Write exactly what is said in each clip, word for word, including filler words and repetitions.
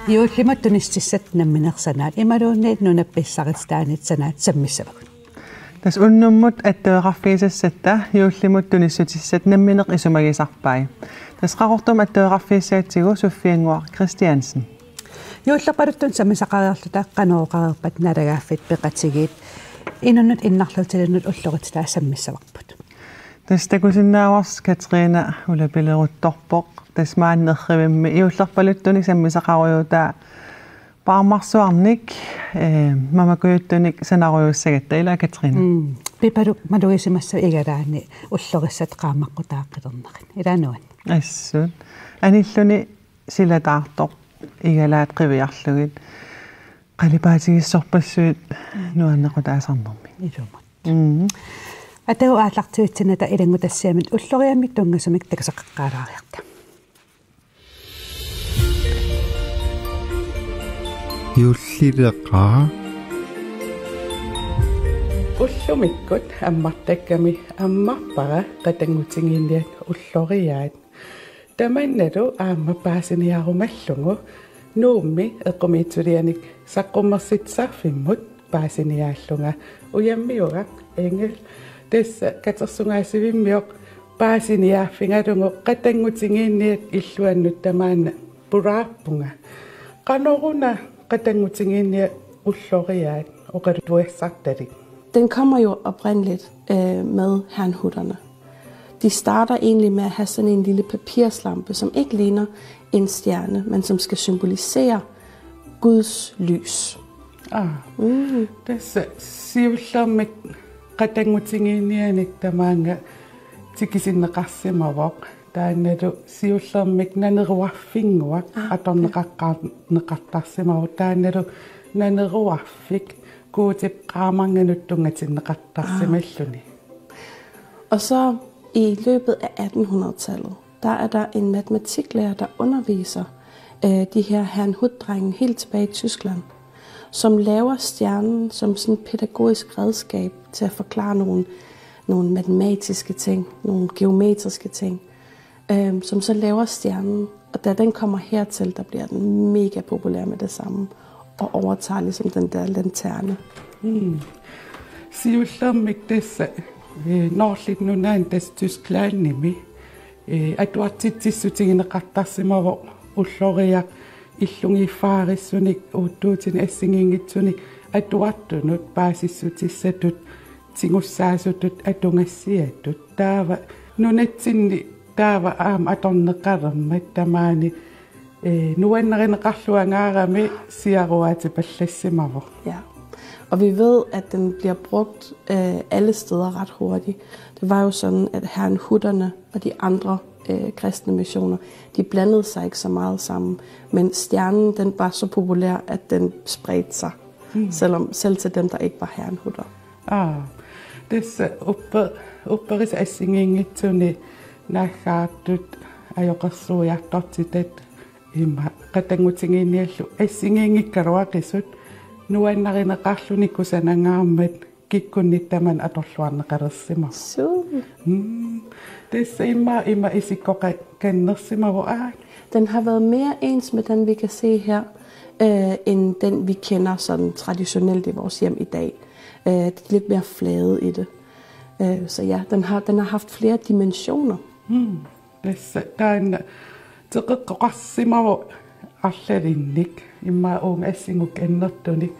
Juullimut tunissutissat nammineq sanaat imaluunniit nunap pissarititaanit sanaat sammissavagut. Tassa unnummut attaveqarfigisassatta juullimut tunissutissat nammineq isumagisarpai. Tassa Qaqortumi attaveqarfigissagatsigu Sofiannguaq Kristiansen. Juullerpaluttunik sammisaqareerluta qanoq oqareerpat naalagaaffik peqatigiit inunnut innarluutilinnut ulloritsitai sammissavarput. Tassa takusinnaavarsi Katrine ulapileruttorpoq. Tassa maani nerrivimmi juullerpaluttunik sammisaqarujuutaa paarmarsuarnik, eh, mamakujuttunik sanarujuussagatta, ilaa Katrine? Mm. Pipaluk malugisimassavit igalaanni ullorissat qaammaqqutaaqqilernerit. Ilaa nuann. Assut. Anilluni silataartoq igalaat qiviarlugit. Qalipaatigissorpassuit nuannequtaasarnermik. Ilumut. Mm. Atagu aallartivitsinnata ilanngutassiamit ulloriaammik tunngasumik takusaqaqqaalaariarta. Juullileqaa. Ullumikkut ammartakkami ammarpara qatanngutigiinniat ulloriaat. Tamannalu aamma paasiniarumallugu Nuummi eqqumiitsulianik saqqummersitsisarfimmut paasiniaallunga. Ujammiugaq Engel, tassa katersugaasivimmiooq paasiniaaffigalugu qatanngutigiinniat illuannut tamaana pulaarpunga. Qanoruna qatanngutigiinniat ulloriaat oqalutuassartalik? Den kommer jo oprindeligt øh, med herrnhutterne. De starter egentlig med at have sådan en lille papirslampe, som ikke ligner en stjerne, men som skal symbolisere Guds lys. Aa. Mm. Tassa siullermik qatanngutigiinnianik tamaanga tikisinneqarsimavoq. Taannalu siullermik naneruarfinnguaq. Aa, okay. Atorneqaqqaar-, neqartarsimavoq. Taannalu naneruarfik Guutip qaamarnganut tunngatinneqartarsimalluni. Aa. Og så i løbet af atten hundrede-tallet, der er der en matematiklærer, der underviser øh, de her herrnhutdrenge helt tilbage i Tyskland, som laver stjernen som sådan et pædagogisk redskab til at forklare nogle, nogle matematiske ting, nogle geometriske ting, øh, som så laver stjernen. Og da den kommer hertil, der bliver den mega populær med det samme, og overtager ligesom den der lanterne. Mm. Siullermik tassa, eh, Noorlik Nunaanni tassa Tysklandimi, eh, atuartitsissutigineqartarsimavoq ulloriaq illugiiffaarissunik uuttuutinik assigiinngitsunik atuartunut paasissutissatut tigussaasutut atugassiatut. Taava nunatsinni taava aamma atorneqalermat tamaani, eh, nuannarineqarluangaarami siaruaatipallassimavoq. Ja. Og vi ved, at den bliver brugt øh, alle steder ret hurtigt. Det var jo sådan, at herrnhutterne og de andre øh, kristne missioner, de blandede sig ikke så meget sammen. Men stjernen, den var så populær, at den spredte sig, mm, selvom, selv til dem, der ikke var herrnhutter. Aa, tassa uppe-, upperisa assigiinngitsuni naaggaartut ajoqersuiartortitat ima qatanngutigiinniallu assigiinngikkaluaqisut nuannarineqarluni kusanangaarmat kikkunnit tamanit atorluarneqalersimavoq. Suu. Mm. Tassa immaqa ima isikkoqakannersimavoq, aa. Den har været mere ens med den, vi kan se her, øh, end den, vi kender sådan traditionelt i vores hjem i dag. Øh, det er lidt mere flade i det. Øh, så ja, den har, den har haft flere dimensioner. Mm. Tassa taanna teqeqqoqarsimavoq arlalinnik immaqa uunga assingukkut annertunik.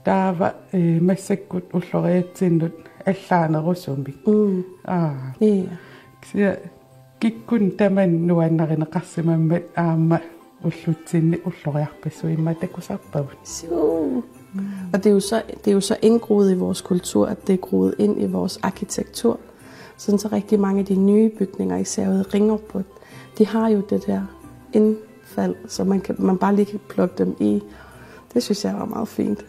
Taava, eh, massakkut ulloriatsinnut allaanerusumik. Mm. Aa. Ja. Kisianni kikkunnit tamanit nuannarineqarsimammat aamma ullutsinni ulloriarpassuit immaqa takusarpavut. Suu. Og det er, jo så, det er jo så indgroet i vores kultur, at det er groet ind i vores arkitektur. Sådan så rigtig mange af de nye bygninger, især ude i Ringerport, de har jo det der indfald, så man, kan, man bare lige kan plukke dem i. Det synes jeg var meget fint.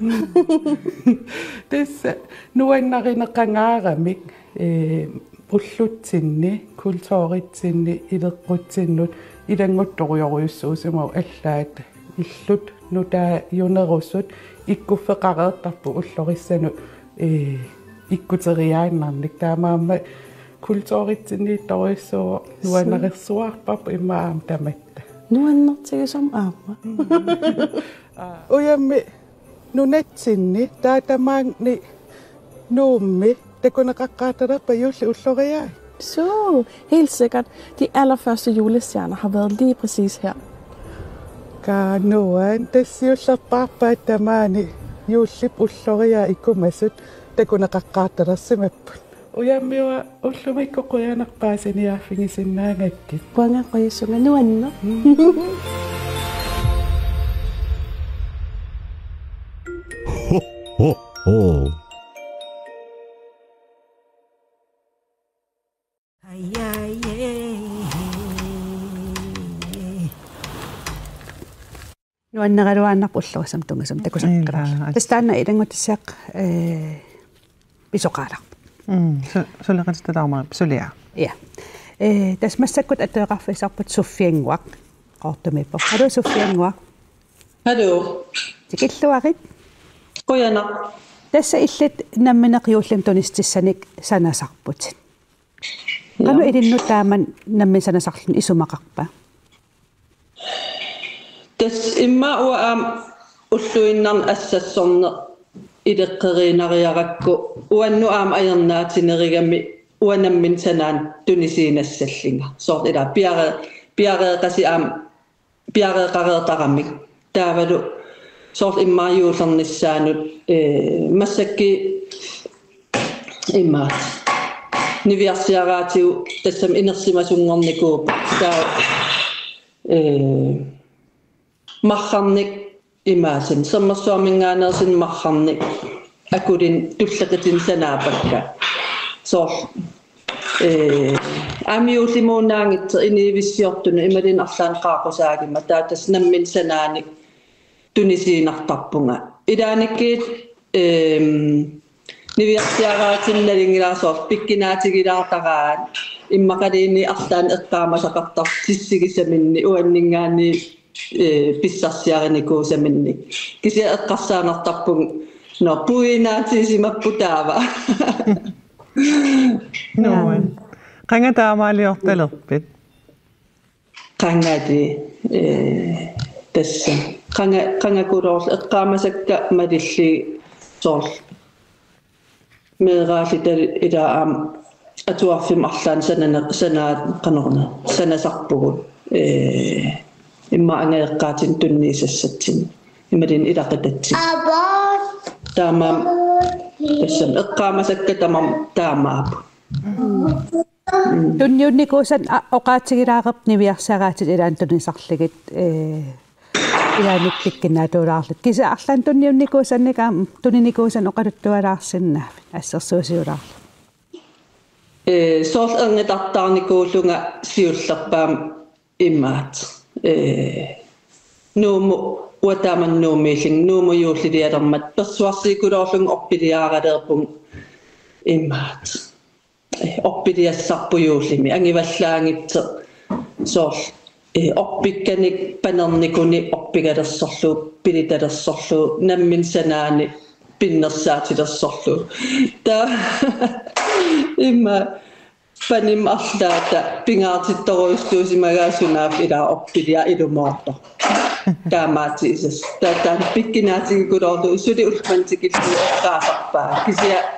Tassa nuannarineqangaaramik, eh, ullutsinni, kulturitsinni, ileqqutsinnut Ilannguttorujorujussuusimavoq allaat illut nutaajunerusut ikkuffeqareertarput ullorissanut, ee, ikkuteriaannarnik, taamaammat kulturitsinniittorujussuuvoq. Nuannersuarparput immaqa aamma tamatta. Nuannertigisumik aamma. Ujammi nunatsinni taava tamaani Nuummi takuneqaqqaartalerpa juulli ulloriaat? Suu, helt sikkert. De allerførste julestjerner har været lige præcis her. Qaa nuann', tassa siullerpaarpaat tamaani juullip ulloriaat ikumasut takuneqaqqaartalersimapput. Ujammi uanga ullumikkut qujanaq paasiniaaffigisinnaagakkit. Uanga qujasunga, nuanneq. Ho, ho, ho. Nuanneraluaannarpoq ullorissami tunngasumik takusaqqilaarlugu. Ilaa, tassa taanna ilanngutissiaq, ee, pisoqaalarpoq. Mm, su-, suleqatitalaarmari suliaq. Ja. Ee, tassa massakkut atueqarfissarput Sofia Nguaq Qaqortumiippoq. Haluu Sofia Nguaq. Haluu. Tikilluarit. Qujanaq. Tassa illit nammineq juullimi tunitissanik sanasarputit. Qanoq ilinnut taama nammineq sanasarluni isumaqarpa? Tassa immaqa uanga aamma ulluinnarni assassorneq ileqqeriinnariarakku uannut aamma ajornaatinerugami uanga nammineq sanaanik tunisiinnassallunga. Soorlu ilaa piare-, piareeqasik aamma piareeqareertaramik. Taavalu soorlu immaqa juullernissaanut, ee, massakkut immaqa niviarsiaraatigut tassami inersimasunngornikuupput. Taava, ee, marrarnik imaassinnik, sermersuarminngaanneersunik marrarnik akulinik tullequtinik sanaappakka. Soorlu, ee, aamma juullimuunnaanngitsoq inuuissiortunut imaluunniit arlaannik qaaqqusaaguma, taava tassa nammineq sanaanik tunisiinnartarpunga. Ilaannikkut, eem, niviarsiaraatinik nalunngilara soorlu pikkunaatigilaartaraat immaqaluunniit arlaannik eqqaamasaqartartissigisaminnik uanninngaanniit, ee, pissarsiarinikuusaminnik. Kisianni eqqarsaannartarpunga, nå, puiuinnaatigisimappat taava. Nuann'. Qanga taamaaliortalerpit? Qangali, ee, tassa. Qanga-, qangakuloorlunga eqqaamasakka malillugit soorlu. Meeraallutalu ilaa aamma atuarfimmi arlaannik sanane-, sanaa-, qanoruna, sanasarpugut. Ee, immaqa angajoqqaatinik tunniussassatsinnut. Imaluunniit ilaqutatsinnut. Taamaammat tassami eqqaamasakka tamarmik taamaapput. Mm. Tunniunnikuusannik a-, oqaatigilaareerpoq niviarsiaraatit ilaanni tunisarlugit, ee, ilaanni pikkunnaatulaarlutit. Kisianni arlaannik tunniunnikuusannik aamma tuninikuusannik oqaluttualaarsinnaapput, assersuusiulaarluni. Ee, soorlu erngutartaarnikuullunga siullerpaamik imaattoq. Ee, Nuummut uanga taamani Nuummiillunga, Nuummut juullilialermat persuarsiikuloorlunga orpiliaraleerpunga imaattoq. Ee, orpiliassarput juullimi, anguvallaanngitsoq soorlu, ee, orpikkanik panernikunik orpigalersorlugu, pilitalersorlugu, nammineq sanaanik pinnersaatilersorlugu. Taava immaqa panimma arlaata pingaartittorujussuusimagaat sunaaffa ilaa orpiliaq ilumoortoq. Taamaatiisassaq. Taava taanna pikkunaatigikkuloorlugu suli ullumanna tikillugu eqqaasarpaa. Kisianni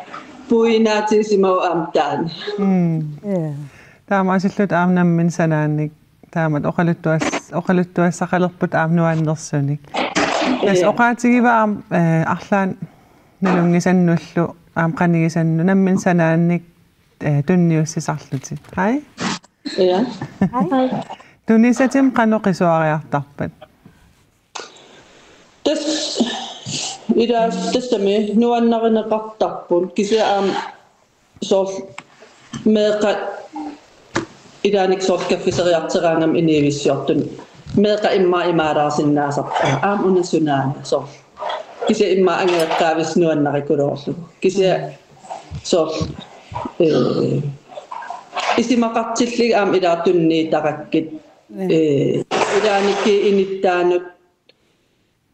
puiuinnaatigisimavoq aamma taanna. Mm. Ja. Taamaasilluta aamma nammineq sanaanik taamatut oqaluttuas-, oqaluttuassaqalerpugut aamma nuannersunik. Tassa, ja, oqaatigivat aamma, ee, arlaannik nalunngisannullu aamma qanigisannut nammineq sanaanik, ee, tunniussisarlutit. Hej. Ja. Hej. Tunisatit qanoq qisuariartarpat? Tassa ilaa tassami nuannarineqartarput kisianni aamma soorlu meeqqat ilaannikkut soorlu kaffiseriartoraangama inuuissiortunut. Meeqqat immaqa imaalaarsinnaasarput. Aamma una sunaana soorlu. Kisianni immaqa angajoqqaavissaq nuannarikuloorlugu. Kisianni soorlu, ee, isumaqartillugit aamma ilaa tunniuttarakkit Ee, ilaannikkut inittaanut,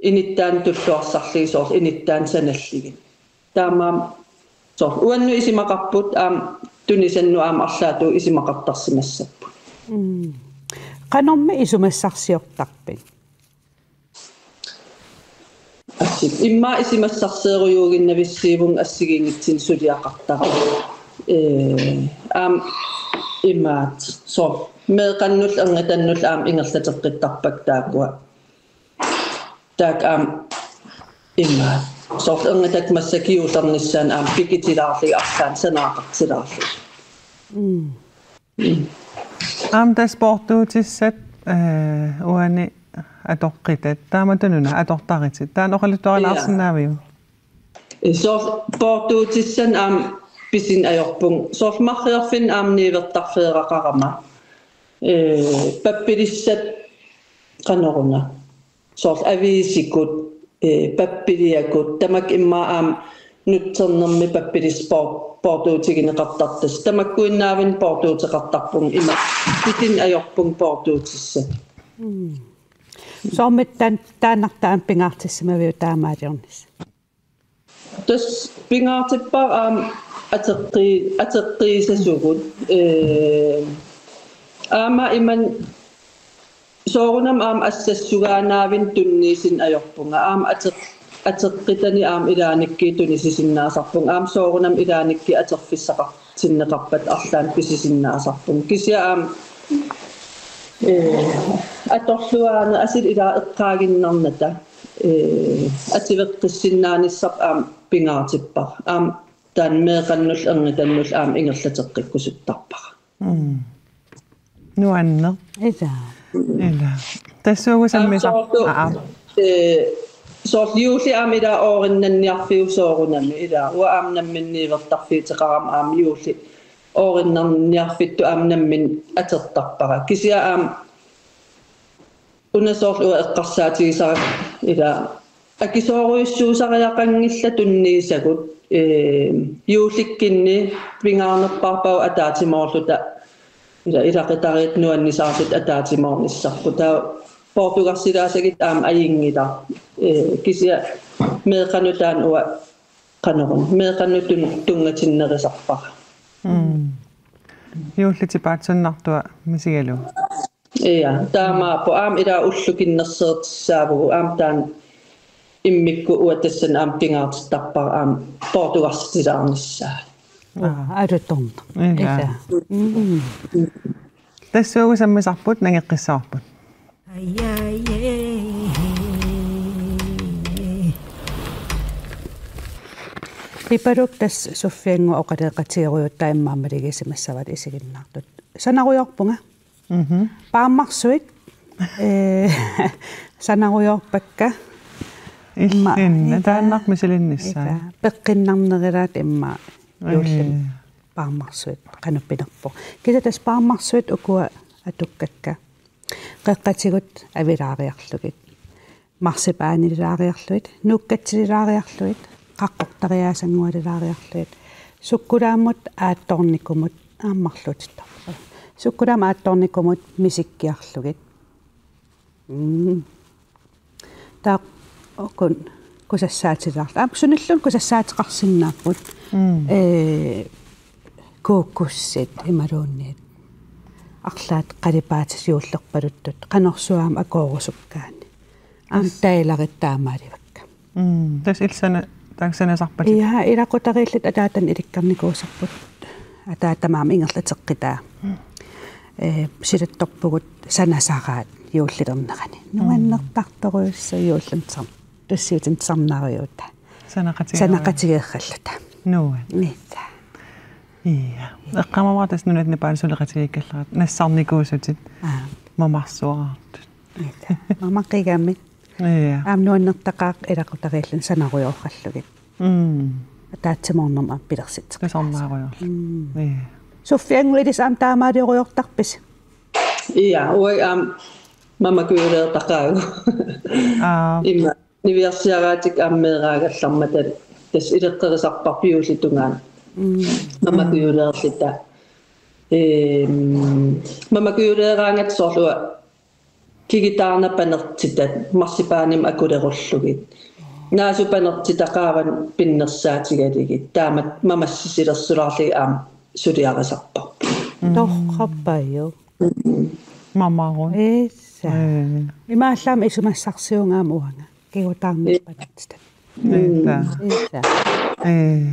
inittaanut tulluarsarlugit soorlu inittaanut sanallugit. Taamaammat soorlu uannut isumaqarput aamma tunisannut aamma arlaatigut isumaqartarsimassapput. Mm. Qanormi isumassarsiortarpit? Assut immaqa isumassarsiorujuuginnavissiivunga assigiinngitsunik suliaqartara. Ee, aamma imaattoq soorlu meeqqannullu erngitannullu aamma ingerlateqqittarpakka taakkua. Taakku aamma imaattoq. Soorlu erngitakkut massakkut juullernissaannut aamma pikitilaarlugit arlaannik sanaaqartilaarlugit. Mm. Mm. Aamma tassa poortuutissat, ee, uani atoqqitat. Taamatut una atortaritit. Taanna oqaluttuarilaarsinnaaviuk? Ee, soorlu poortuutissanik aamma pisineq ajorpunga. Soorlu marriorfinni aamma niuertarfeeraqarama. Ee, pappilissat qanoruna. Soorlu aviisikut, ee, pappiliakut, tamakku immaqa aamma nutsernermi pappilissat poor-, poortuutigineqartartut. Tamakkuinnaavinnik poortuuteqartarpunga ima pisineq ajorpunga poortuutissat. Mm. Soormitaava taan-, taannartaa aamma pingaartissimaviuk taamaaliornissaq? Tassa pingaartippara aamma ateqqii-, ateqqiissasugut. Ee, aamma imannak soorunami aamma assassugaannaavinnik tunniussineq ajorpunga. Aamma ateq-, ateqqitani aamma ilaannikkut tunisisinnaasarpunga. Aamma soorunami ilaannikkut atorfissaqartinneqarpata arlaannik pisisinnaasarpunga. Kisianni aamma, ee, atorluaana asuli ilaa eqqaaginnarnata, ee, atueqqissinnaanissarput aamma pingaartippara. Aamma taanna meeqqannullu erngitannullu aamma ingerlateqqikkusuttarpara. Mm. Nuanneq. Ilaa. Ilaa. Tassuugu aamma sammisar-, soorlu, aa, aa. Ee, soorlu juulli aamma ilaa oorinnanniarfiusoorunami ilaa. Uanga aamma nammineq niuertarfiuteqarama aamma juulli oorinnanniarfittut aamma nammineq atortarpara. Kisianni aamma una soorlu uanga eqqarsaatigisara ilaa akisoorujussuusariaqanngillat tunniussagut, ee, juullikkunni pingaarnerpaarput ataatsimoorluta ila-, ilaqutariit nuannisaartut ataatsimoornissarput. Taava poortugarsilaassagut aamma ajunngilaq. Ee, kisianni meeqqanut taanna uanga qanoruna. Meeqqanut tun-, tunngatinnerusarpara. Mm. Juulli tipaatsunnartua misigalugu. Ja, taamaappoq aamma ilaa ullukinnerseertissaavugut aamma taanna immikkut uanga tassani aamma pingaartittarpara aamma poortugarsilaarnissaa. Aa, alutorneq. Ilaa. Ilaa. Mm. Tassuugu sammisarput nangeqqissavarput. Pipaluk tassa Soffiannguaq oqaloqatigerujuuvoq taamaammat malugisimassavatit isiginnaartut. Sanarujoorpunga. Mhm. Paarmarsuit, ee, sanarujoorpakka. Imma, illinni, ila, taannarmik misilinnissaa. Ila, peqqinnarnerulaat imma juullimi. Ee. Paarmarsuit qanoq pinerpoq. Kisianni tassa paarmarsuit ukua atukkakka. Qeqqatigut avilaariarlugit. Marsipaanilaariarlugit, nuukkatililaariarlugit, qaqqortariaasanngualilaariarlugit, sukkulaammut aattornikumut aamma marluutittarput. Sukkulaammut aattornikumut misikkiarlugit. Mm. Taava uku kusassaatilaarlugit. Aamma sunilluunniit kusassaateqarsinnaapput. Mm. Ee, kuukkussit imaluunniit. Arlaat qalipaatit juullerpaluttut. Qanorsuaq aamma akoorusukkaanni. Aamma tailorit taamaalivakka. Mm, tassa illit sana-, taakku sanasarpatit. Ja, ilaqutariilluta ataatama ilikkarnikuusarput. Ataatama aamma ingerlateqqitaa. Mm. Ee, silattorpugut sanasaraat juullilernerani. Mm. Nuannertartorujussuuvoq juullimi tusarn-, tussiutini tusarnaarujuuta. Sanaqatigeerralluta. Sanaqatigeerralluta. Nuann. Nitta. Ja. Eqqaamavara tassa Nunatta Nepalip suleqatigiikkallarata. Nassarnikuusutit. Aa. Mamarsuaartut. Ila. Mamaqigami. Ja. Aamma nuannertaqaaq ilaqutariilluni sanarujoorallugit. Mm. Ataatsimoornermut aamma pilersitseq. Tusarnaarujoorluni. Mm. Ja. Soffiannguaq ilissi aamma taamaaliorujortarpisi? Ja, uanga aamma mamakujuleertaqaagut. Aa. Imma niviarsiaraangakkit aamma meeraagallarmata tassa ileqqorisarparput juullip tungaanut. Mm. Mamakujuleerluta. Ehm, mamakujuleeraangatta soorlu uanga kigitaarnat panertitat marsipaanimut akulerullugit. Naasut panertitat qaavanut pinnersaatigalugit. Taamatut mamassisilersulaarlugit aamma suliarisarparput. Torrappajuk. Mamarun. Issa. Ee. Imaallaat isumassarsiunnga aamma uanga. Kigutaarnat panertitat. Issa. Issa. Ee.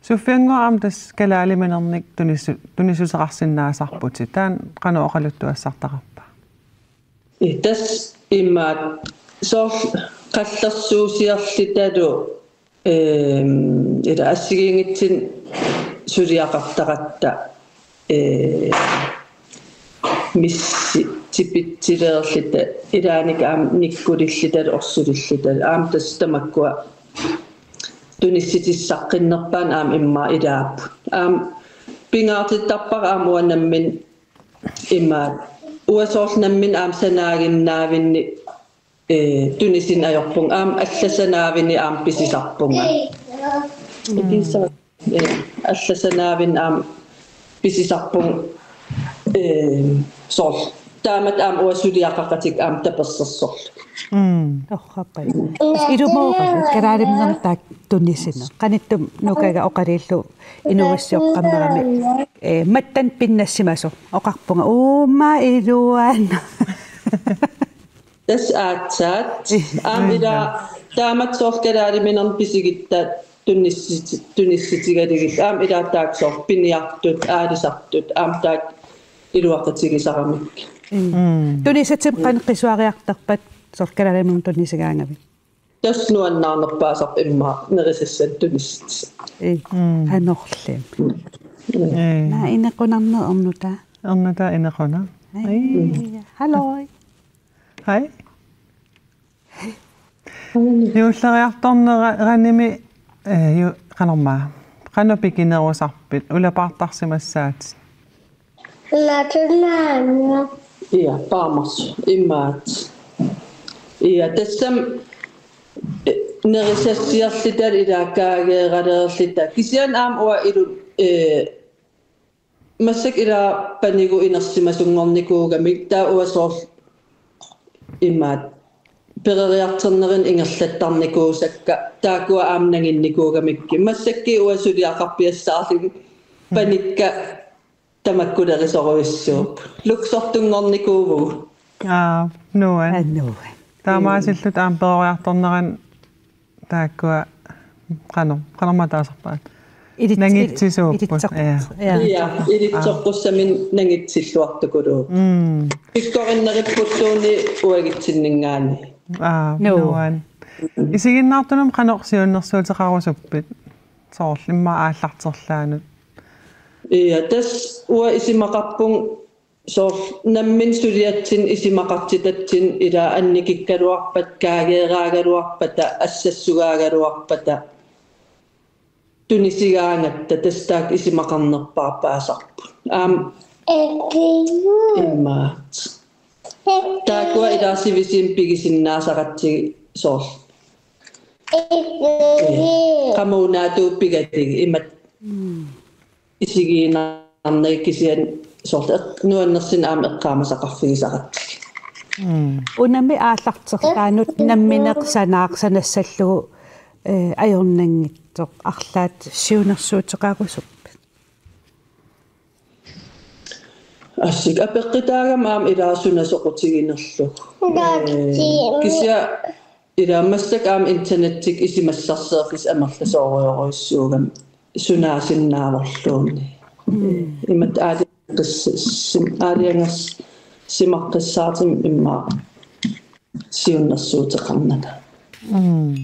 Sofia, aamma tassa kalaaliminernik tunissu-, tunissuteqarsinnaasarputit. Taanna qanoq oqaluttuassartaqarpa? Ee, tassa imaattoq soorlu qallersuusiorlutalu, ehm, ila assigiinngitsunik suliaqartaratta, ee, missi-, tipitsileerluta, ilaanni aamma nikkulilluta, orsulilluta, aamma tassa tamakkua tunissutissaqqiinerpaat aamma immaqa ilaapput. Aamma pingaartittarpara aamma uanga nammineq imaattoq. Uanga soorlu nammineq aamma sanaaginnaavinni, ee, tunisineq ajorpunga. Aamma allat sanaavinik aamma pisisarpunga. Ikiisa-, ee, allat sanaavinik aamma pisisarpunga, ee, soorlu. Taamatut aamma uanga suliaqaqatik aamma tapersersorlugit. Mm. Torrappajuk. Ilumooqagut, kalaaliminernik taakku tunisineq. Qanittumi Nukaga oqaluullugu inuussioqqammerami. Ee, mattanut pinnassimasoq oqarpunga: Uuma iluana. Tassa aatsaat. Aamma ila taamatut soorlu kalaaliminernik pisigutta tunissuti-, tunissutigalugit. Aamma ila taakku soorlu piniartut, aalisartut, aamma taakku iluaqutigisaramikkit. Mm. Mm. Tunissutit qanoq qisuariartarpat soorlu kalaaliminernik tunisigaangavit? Tassa nuannaarnerpaasarpoq immaqa nerisassanik tunissutit. Ee. Mm. Qanorli. Mm. Ee. Naa inequnarneq ernutaa. Ernutaa inequnaq. Ee. Ee. Halløj. Hej. Juulleriartorneranimi, eh, ju-, qanormaa. Qanoq pikinerusarpit, ulapaartarsimassaatit? Natunnaanna. Ia, paamarsu, imaattoq. Ia, tassami, eh, nerisassiorluta ila kaageeraleerluta. Kisianni aamma uanga ilu-, eh, massakkut ila panigut inersimasunngornikuugamik taava uanga soorlu imaattoq peroriartornerini ingerlattarnikuusakka taakkua aamma nanginnikuugamikkit. Massakkut uanga suliaqarpiassaarlugit panikka tamakkulerisorujussuupput. Luksortunngornikuuvugut. Aa, nuann'. Aa, nuann'. Taamaasilluta aamma peroriartornerani taakkua qanoq, qanormaa taasarpaat. Ilit-, nangitsisuupput. Ilitsoq-, ja. Ja. Ia, ilitsoqqussaminnik nangitsilluartukuluupput. Mm. Pikkorinneripputtuni uagutsinninngaanniit. Aa, nuann'. Isiginnaartunut qanoq siunnersuuteqarusuppit? Soorlu immaqa aallarterlaanut. Ia, tassa uanga isumaqarpunga soorlu nammineq suliatsinnik isumaqartitatsinnik ila annikukkaluarpata, kaageeraagaluarpata, assassugaagaluarpata, tunisigaangatta tassa taakku isumaqarnerpaasarput. Aamma imaattoq. Taakkua ila sivisuumik pigisinnaasaqatigit soorlu. Qamuunaatuuppigallugit imatut. Mm. Isigiinnarnagit kisianni soorlu eq-, nuannersunik aamma eqqaamasaqarfigisaratsigu. Mm. Unami aallarterlaanut nammineq sanaarsanassallugu, eh, ajornanngitsoq arlaat siunnersuuteqarusuppit? Assut apeqqutaagami aamma ilaa suna soqutiginerlugu. Ee, kisianni ilaa massakkut aamma internettikkut isumassarsiorlusi amerlasoorujorujussuugami sunaasinnaavorluunniit. Mm. Ee, imatut aalajangersis-, sim-, aalajangersimaqqissaartumik immaqa siunnersuuteqarnata. Mm.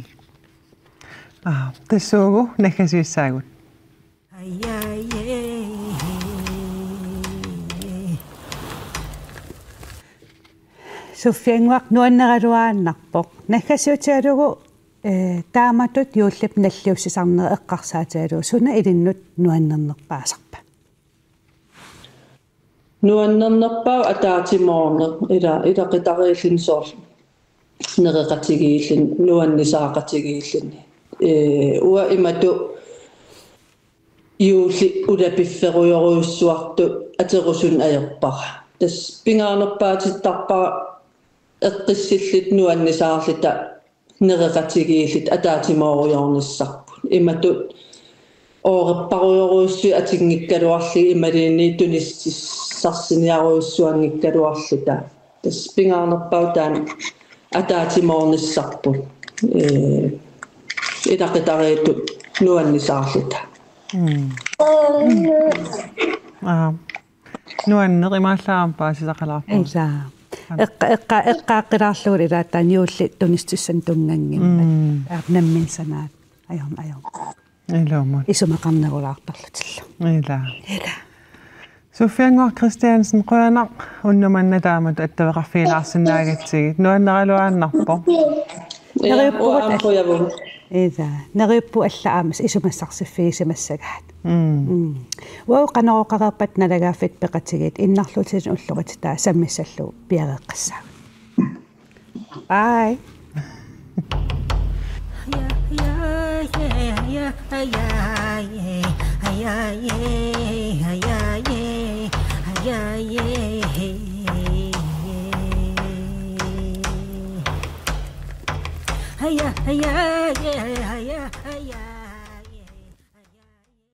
Aa, tassuugu naggasiussaagut. Sofia, nuanneraluaannarpoq. Naggasiutigalugu, eh, taamatut juullip nalliussisarnera eqqarsaatigalugu suna ilinnut nuannernerpaasarpa? Nuannernerpaaq ataatsimoorneq ila, ilaqutariilluni soorlu nereqatigiilluni, nuannisaaqatigiilluni. Ee, uanga imatut juulli ulapifferujorujussuartut atorusunik ajorpara. Tassa pingaarnerpaatittarpara eqqissilluta nuannisaarluta nereqatigiilluta ataatsimoorujornissarput. Imatut oorerparujorujussuit atinngikkaluarlugit imaluunniit tunisassiorniarujussuanngikkaluarluta. Tassa pingaarnerpaavoq taanna ataatsimoornissarput. Ee, ilaqutariittut nuannisaarluta. Mm. Aa. Nuanneq imaallaat aamma paasisaqalaarpoq. Ilaa. Eqqa-, eqqa-, eqqaaqqilaarlugu ilaa taanna juulli tunissutissanik tunnganngimmat. Mm. Aap nammineq sanaat. Ajorn-, ajorn-. Ilumut. Isumaqarnerulaartarlutillu. Ilaa. Ilaa. Sofia Ngor Christiansen, qujanaq unnuk manna taamatut attaveqarfigilaarsinnaagatsigit. Nuanneraluaannarpoq. Ja, neriuppugut uanga al-, aamma qujavunga. Ilaa. Neriuppugut allat aamma isumassarsiffigisimagaat. Mm. Mm. Uagut Qanorooqareerpat nalagaaffiit peqatigiit innarluutillit ulloqutitaa sammissallugu piareeqqassaagut. Bye.